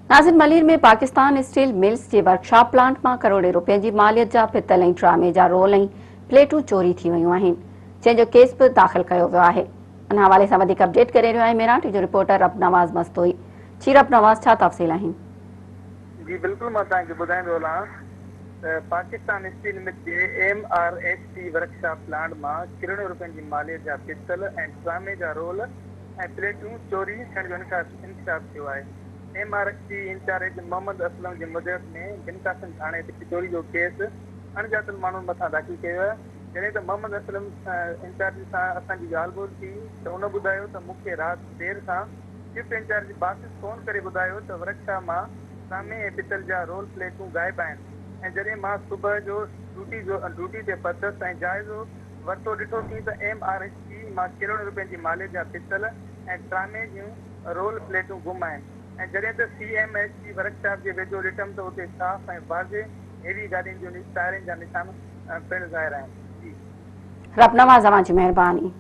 ناظرين Malir ۾ Pakistan steel mills جي workshop plant مان ڪروڙين روپين جي ماليت جا پتل ۽ ٽرامي جا رول ۽ پليٽون چوري ٿي ويون آهن جنهن جو ڪيس به داخل ڪيو ويو آهي ان حوالي سان وڌيڪ اپڊيٽ ڪري رهيو آهي ميران ٽي جو رپورٽر رب نواز مستوئي جي رب نواز ڇا تفصيل آهن. جي بلڪل مان توهان کي ٻڌائيندو هلان ته پاڪستان اسٽيل مل جي M R H T workshop plant مان ڪروڙين روپين جي ماليت جا پتل ۽ ٽرامي جا رول ۽ پليٽون چوري ٿيڻ جو انڪشاف ٿيو آهي. M R C incharge Muhammad Aslam جي مدعيت ۾ بن قاسم ٿاڻي تي چوري جو ڪيس اڻڄاتل ماڻهن مٿان داخل ڪيو ويو آهي، جڏهن ته محمد اسلم انچارج سان اسان جي ڳالهه ٻولهه ٿي ته ان ٻڌايو ته مون کي رات دير سان شفٽ انچارج باسط فون ڪري ٻڌايو ته ورڪشاپ مان ٽامي ۽ پتل جا رول پليٽون غائب آهن ۽ جڏهن مان صبح جو ڊيوٽي تي پهتس ۽ جائزو ورتو ڏٺوسين ته ايم آر ايڇ ٽي مان ڪروڙين روپين جي ماليت جا پتل ۽ ٽرامي جون رول پليٽون گم آهن ۽ جڏهن ته C M H T workshop جي ويجهو ڏٺم ته اتي صاف ۽ واضح هيوي گاڏين جون ٽائرن جا نشان پڻ ظاهر آهن. جي. رب نواز اوهان جي مهرباني.